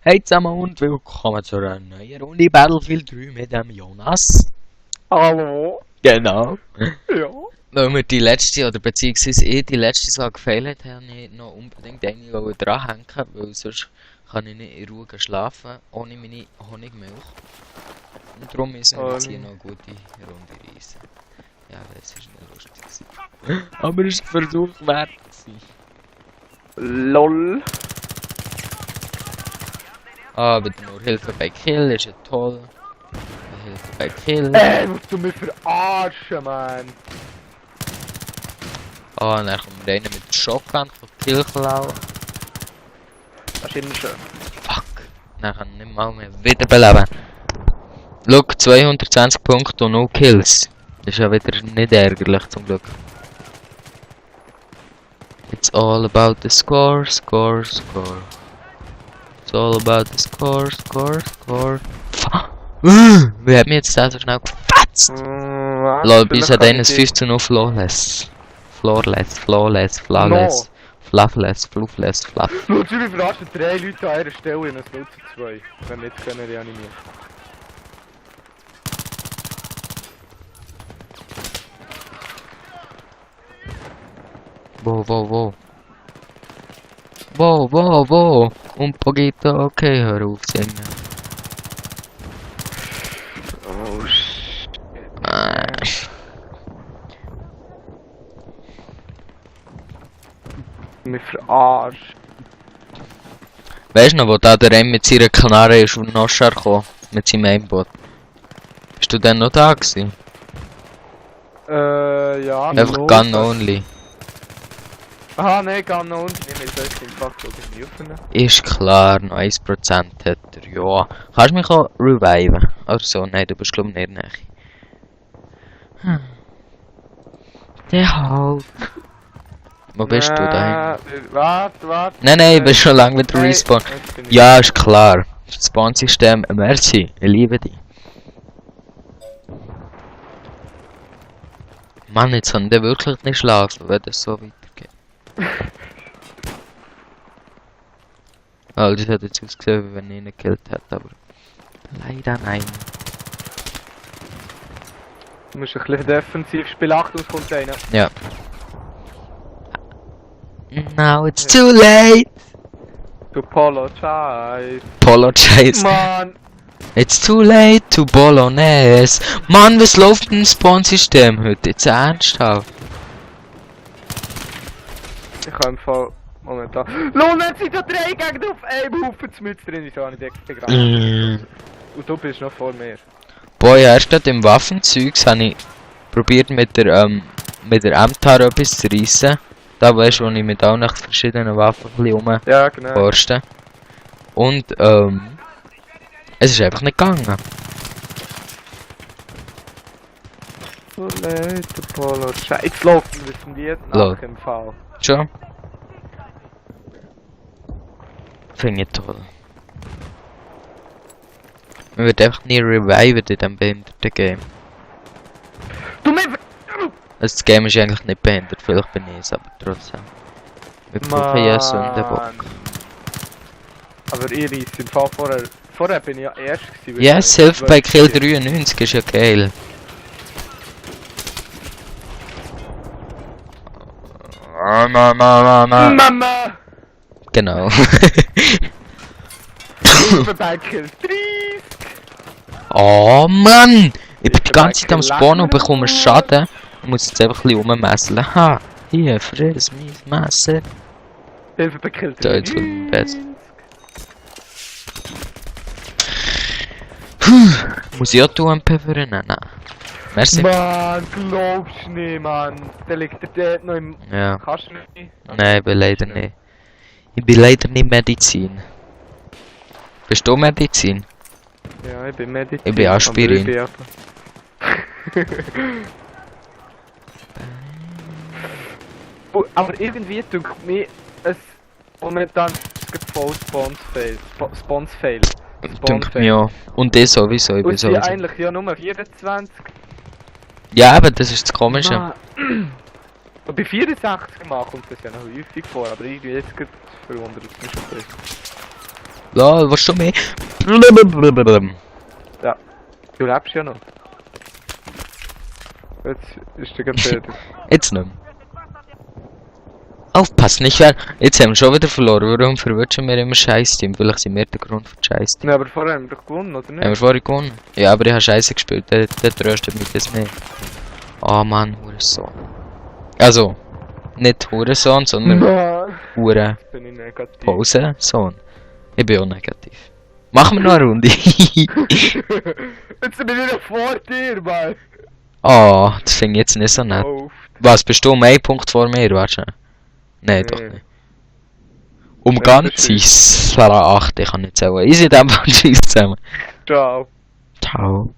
Hey zusammen und willkommen zu einer neuen Runde Battlefield 3 mit dem Jonas. Hallo? Genau. Ja. Weil wir die letzte, oder beziehungsweise die letzte so gefehlt habe ich noch unbedingt eine dranhängen, weil sonst kann ich nicht in Ruhe schlafen, ohne meine Honigmilch. Und darum müssen wir jetzt hier noch eine gute Runde reisen. Ja, das ist nicht lustig. Aber es war ein Versuch wert. LOL. Ah, bitte nur Hilfe bei Kill, ist ja toll. Hilfe bei Kill. Musst du mich verarschen, Mann. Ah, und dann kommt einer mit der Shotgun von Kill klauen. Das ist immer schön. Fuck. Dann kann ich nicht mal mehr wiederbeleben. Look, 220 Punkte und 0 Kills. Das ist ja wieder nicht ärgerlich zum Glück. It's all about the score, score, score. It's all about the score, score, score. Wie hat mich jetzt da so schnell gefetzt? Lol, bis hat eines 5:0 flawless. Flawless, flawless, flawless. Fluffless, fluffless, fluff. Schau, wir verarschen 3 Leute an einer Stelle in einem 0:2. Wenn wir jetzt können reanimieren. Wow, wow, wow. Wow, wow, wow. Un poquito, okay, hör auf singen. Oh shit. Mich verarscht. Weißt du noch, wo da der M mit seiner Knarre ist und Noschar kam? Mit seinem Aimbot. Bist du denn noch da gewesen? Ja. Einfach Gun only. Aha, nein, Gun only. Ich will das im Fakt irgendwie öffnen. Ist klar, noch 1% hat er, ja. Kannst du mich auch reviven? Oder so? Nein, du bist glaub ich nicht näher. Der halt. Wo bist du da? Warte. Nein, ich bin schon lange wieder respawn. Ja, ist klar. Das Spawnsystem, merci, ich liebe dich. Mann, jetzt kann der wirklich nicht schlafen, wenn das so weitergeht. Also, das hat jetzt ausgesehen, wie wenn ich ihn gekillt hätte, aber leider nein. Du musst ein bisschen defensiv spielen. Achtung, es kommt einer. Ja. Now it's too late! To apologize. Apologize. Mann! It's too late to Bolognese. Mann, was läuft im Spawnsystem heute? Jetzt ernsthaft. Ich habe im Fall momentan. Lohn, jetzt sind da 3 Gegner auf einem Haufen zu Mütze drin, ich habe nicht begraben. Und du bist noch vor mir. Boah, erst gerade im Waffenzeugs habe ich probiert mit der MTAR etwas zu reissen. Da weißt du, wo ich mit auch nach verschiedenen Waffen ein bisschen Ja, genau. forste. Und es ist einfach nicht gegangen. So late to apologize. Jetzt läuft mir das Lied nach im Fall. Schon? Finde ich toll. Man wird einfach nie reviven in diesem behinderten Game. Du mir. Also das Game ist eigentlich nicht behindert, vielleicht bin ich es, aber trotzdem. Wir brauchen ja Sündenbock. Aber ihr reist im Fall vorher bin ich ja erst gewesen. Yes, Hilfe bei Kill 93 ist ja geil. Mama! Genau. Hilfe bei Kill 30! Oh Mann! Ich bin die ganze Zeit am Spawnen und bekomme Schaden. Ich muss jetzt einfach ein bisschen rummesseln. Ha! Hier, friss mein Messer. Hilfe bei Kill 30! Da, jetzt wird es besser. Muss ich auch die UMP verrennen? Nein. Merci. Mann, glaubst du nicht, Mann. Der liegt dort noch im... Ja. Kannst du nicht? Nein, ich bin leider nicht. Ich bin leider nicht Medizin. Bist du Medizin? Ja, ich bin Medizin. Ich bin Aspirin. Aber irgendwie denkt mir, es momentan ist voll Spawns-Fail. Denkt mir auch. Und das sowieso, ich bin und sowieso. eigentlich ja nur 24. Ja, aber das ist das Komische. Und bei 64 mal kommt das ja noch häufig vor, aber irgendwie jetzt verwundert es mich schon. Lol, was du mehr? Ja, du lebst ja noch. Jetzt ist der gerade Jetzt nicht mehr. Aufpassen, ich werde. Jetzt haben wir schon wieder verloren. Warum verwirrschen wir immer Scheiß-Team? Vielleicht sind wir der Grund für das Scheiß-Team. Ja, aber vorher haben wir doch gewonnen, oder nicht? Haben wir vorher gewonnen? Ja, aber ich habe Scheiße gespielt. Der tröstet mich das nicht. Oh Mann, Hurensohn. Also, nicht Hurensohn, sondern Nein. Huren Jetzt bin ich negativ. Pausensohn. Ich bin auch negativ. Machen wir noch eine Runde. Jetzt bin ich noch vor dir, Mann. Oh, das finde ich jetzt nicht so nett. Oh. Was, bist du um 1 Punkt vor mir, warte schnell. Nein, doch nicht. Um Ja, ganze 8, ich kann nicht zählen. Ich sehe einfach Tschüss zusammen. Ciao. Ciao.